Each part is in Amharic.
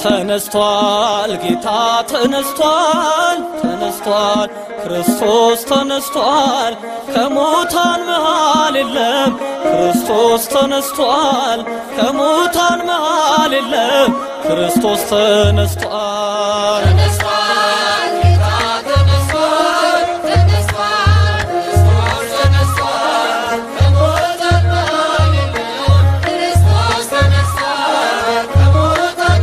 ተነስቷል ጌታ ተነስቷል ተነስቷል ክርስቶስ ተነስቷል ከሙታን መሃል የለም ክርስቶስ ተነስቷል ከሙታን መሃል የለም ክርስቶስ ተነስቷል ተነስቷል ጌታ ተነስቷል ተነስቷል ክርስቶስ ተነስቷል ከሙታን መሃል የለም ክርስቶስ ተነስቷል ከሙታን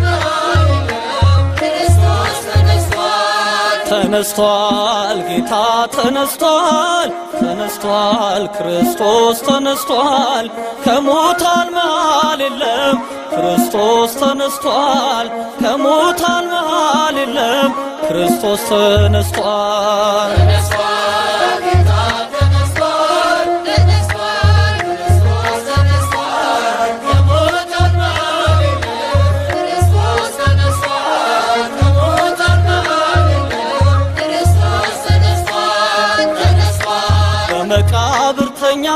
መሃል የለም ክርስቶስ ተነስቷል ተነስቷል ጌታ ተነስቷል ተነስቷል ክርስቶስ ተነስቷል ከሙታን መሃል የለም ክርስቶስ ተነስቷል ከሙታን መሃል የለም ክርስቶስ ተነስቷል ተነስቷል ጌታ ተነስቷል ተነስቷል ክርስቶስ ተነስቷል ከሙታን መሃል የለም ክርስቶስ ተነስቷል ከሙታን መሃል የለም ክርስቶስ ተነስቷል ተነስቷል በመቃብር ተኛ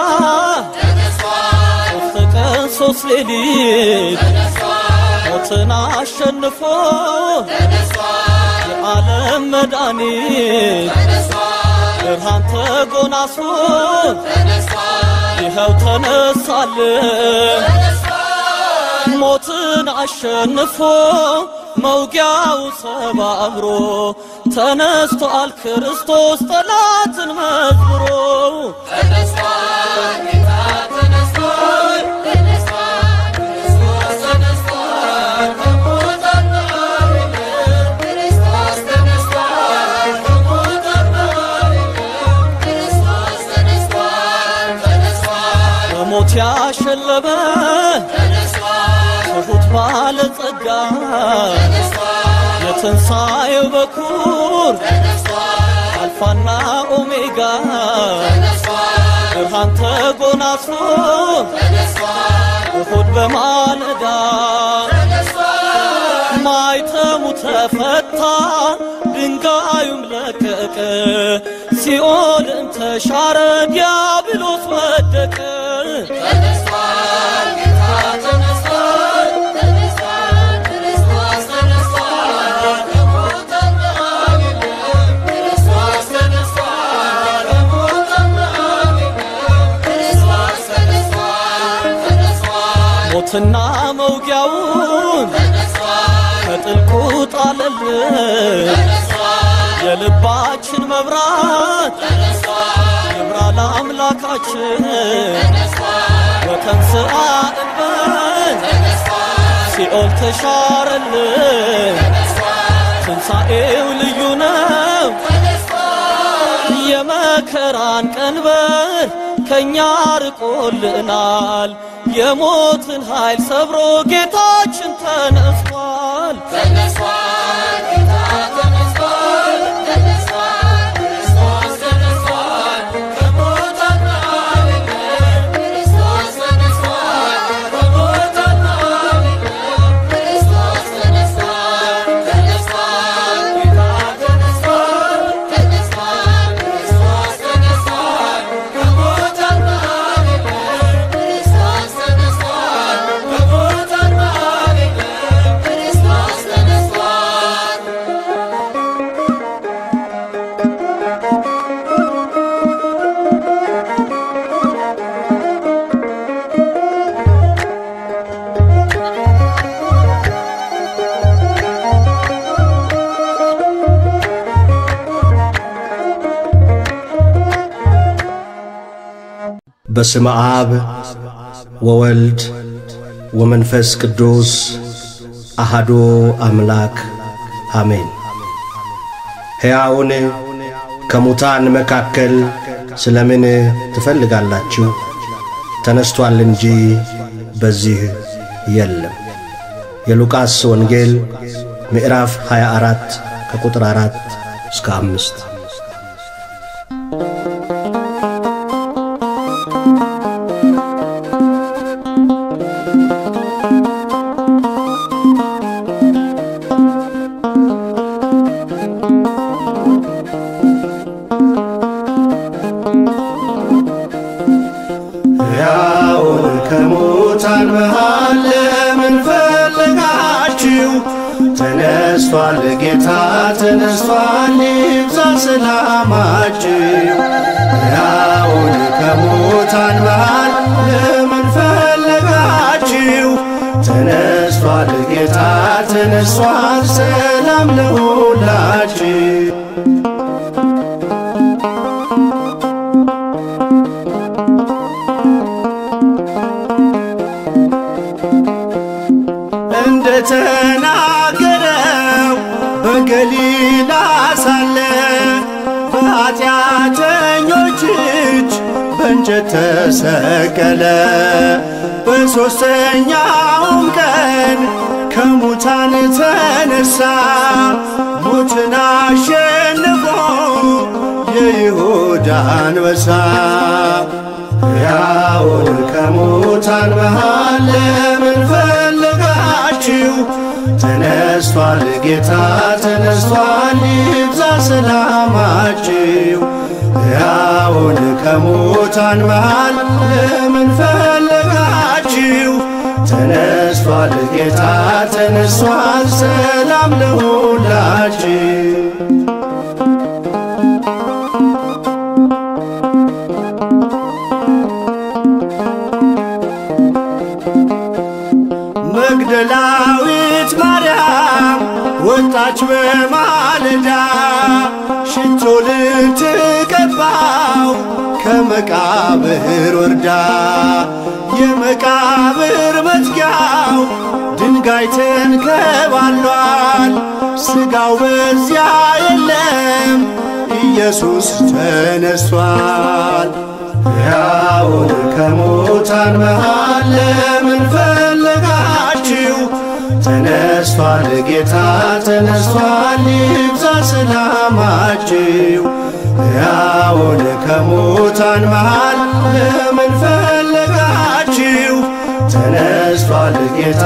ተነስቷል ሶስት ቀን ሶስት ሌሊት ተነስቷል ሞትን አሸንፎ ተነስቷል የዓለም መድኃኒት ተነስቷል ብርሃን ተጎናጽፎ ተነስቷል ይኸው ተነሳልን ተነስቷል ሞትን አሸንፎ መውጊያው ሰባብሮ ተነስቷል ክርስቶስ ጠላትን መዝብሮ ተነስቷል ጌታ ተነስቷል ተነስቷል ክርስቶስ ተነስቷል ከሙታን መሃል የለም ክርስቶስ ተነስቷል ከሙታን መሃል የለም ክርስቶስ ተነስቷል ተነስቷል በሞት ያሸለበ ተነስቷል ትሑት ባለጸጋ ተነስቷል የትንሣኤው በኩር ተነስቷል አልፋና ኦሜጋ ተነስቷል ብርሃን ተጎናጽፎ ተነስቷል እሁድ በማለዳ ተነስቷል ማኅተሙ ተፈታ ድንጋዩም ለቀቀ ሲኦልም ተሻረ ዲያብሎስ ወደቀ። ተነስቷል ጌታ ተነስቷል ተነስቷል ክርስቶስ ተነስቷል ከሙታን መሃል የለም ክርስቶስ ተነስቷል ከሙታን መሃል የለም ክርስቶስ ተነስቷል ተነስቷል ሞትና መውጊያውን ተነስቷል ከጥልቁ ጣለልን ተነስቷል የልባችን መብራት ተነስቷል ይብራ ለአምላካችን ተነስቷል ወተንሥአ እንበል ተነስቷል ሲኦል ተሻረልን ተነስቷል ትንሣኤው ልዩ ነው ተነስቷል የመከራን ቀንበር ከኛ ርቆልናል የሞትን ኃይል ሰብሮ ጌታችን ተነስቷል። ተነስቷል ጌታ ተነስቷል ተነስቷል ክርስቶስ ተነስቷል ከሙታን መሃል የለም ክርስቶስ ተነስቷል ከሙታን መሃል የለም ክርስቶስ ተነስቷል ተነስቷል ጌታ ተነስቷል ተነስቷል ክርስቶስ ተነስቷል ከሙታን መሃል የለም ክርስቶስ ተነስቷል ከሙታን መሃል የለም ክርስቶስ ተነስቷል። በስመ አብ ወወልድ ወመንፈስ ቅዱስ አሐዱ አምላክ አሜን። ሕያውን ከሙታን መካከል ስለምን ትፈልጋላችሁ? ተነስቷል እንጂ በዚህ የለም። የሉቃስ ወንጌል ምዕራፍ 24 ከቁጥር 4 እስከ 5። ከሙታን መሃል ለምን ፈለጋችሁ? ተነስቷል ጌታ ተነስቷል፣ ይብዛ ሰላማችሁ። ሕያውን ከሙታን መሃል ለምን ፈለጋችሁ? ተነስቷል ጌታ ተነስቷል፣ ሰላም ለሁላችሁ። እንደተናገረው በገሊላ ሳለ በኃጢአተኞች እጅ በእንጨት ተሰቀለ። በሦስተኛውም ቀን ከሙታን ተነሳ፣ ሞትን አሸንፎ የይሁዳ አንበሳ። ሕያውን ከሙታን መሃል ለምን ፈለጋችሁ? ተነስቷል ጌታ ተነስቷል፣ ይብዛ ሰላማችሁ። ሕያውን ከሙታን መሃል ለምን ፈለጋችሁ? ተነስቷል ጌታ ተነስቷል፣ ሰላም ለሁላችሁ። መግደላዊት ማርያም ወጣች በማለዳ፣ ሽቶ ልትቀባው ከመቃብር ወርዳ። የመቃብር መዝጊያው ድንጋይ ተንከባሏል፣ ሥጋው በዚያ የለም፣ ኢየሱስ ተነስቷል። ሕያውን ከሙታን መሃል ለምን ፈለጋችሁ? ተነስቷል ጌታ ተነስቷል፣ ይብዛ ሰላማችሁ። ሕያውን ከሙታን መሃል ለምን ፈለጋችሁ? ተነስቷል ጌታ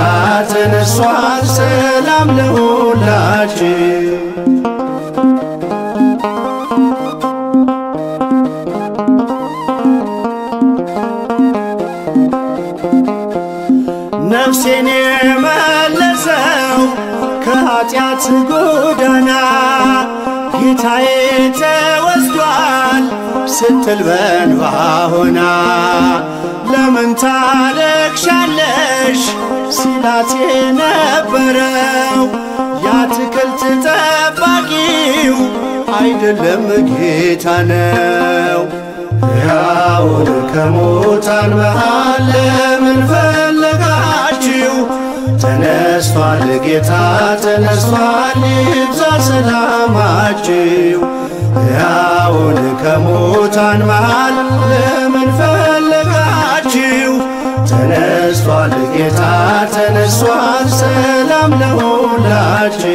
ተነስቷል፣ ሰላም ለሁላችሁ። ነፍሴን የመለሰው ከኃጢአት ጎዳና ጌታዬ ተወስዷል ስትል በእንባ ሆና፣ ለምን ታለቅሻለሽ ሲላት የነበረው የአትክልት ጠባቂው አይደለም ጌታ ነው። ሕያውን ከሙታን መሃል ለምን ፈለጋችሁ? ተነስቷል ጌታ ተነስቷል፣ ይብዛ ሰላማችሁ። ሕያውን ከሙታን መሃል ለምን ፈለጋችሁ? ተነስቷል ጌታ ተነስቷል፣ ሰላም ለሁላችሁ።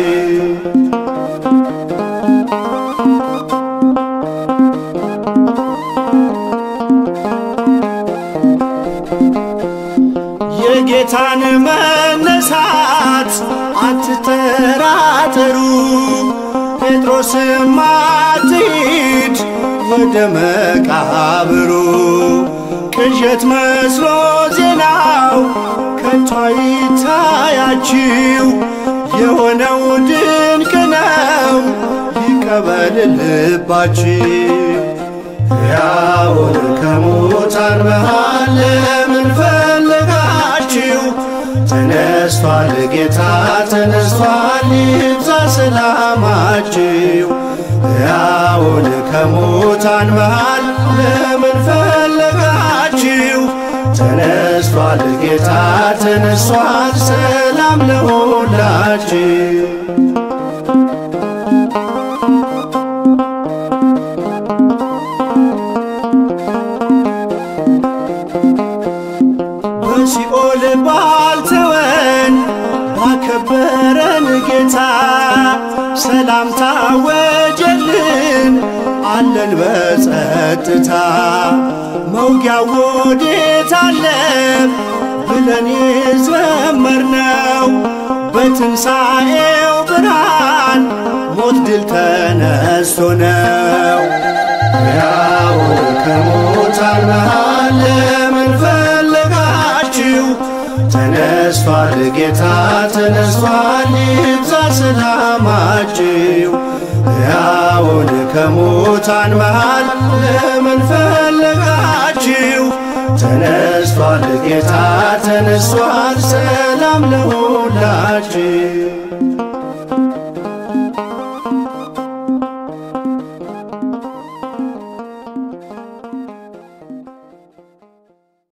የጌታን መነሳት አትጠራጠሩ፣ ጴጥሮስም አትሂድ ወደ መቃብሩ። ቅዠት መስሎ ዜናው ከቶ አይታያችሁ፣ የሆነው ድንቅ ነው፣ ይቀበል ልባችሁ። ሕያውን ከሙታን መሃል ለምን ፈለጋችሁ? ተነስቷል ጌታ ተነስቷል፣ ይብዛ ሰላማችሁ። ሕያውን ከሙታን መሃል ለምን ፈለጋችሁ? ተነስቷል ጌታ ተነስቷል፣ ሰላም ለሁላችሁ። በሲኦል ባልተወን ባከበረን ጌታ ሰላምታ ወጀልን አለን በጸጥታ። መውጊያው ወዴት አለ ብለን የዘመርነው በትንሣኤው ብርሃን ሞት ድል ተነስቶ ነው። ሕያውን ከሙታን መሃል ለምን ፈለጋችሁ? ተነስቷል ጌታ ተነስቷል፣ ይብዛ ሰላማችሁ። ሕያውን ከሙታን መሃል ለምን ፈለጋችሁ? ተነስቷል ጌታ ተነስቷል፣ ሰላም ለሁላችሁ።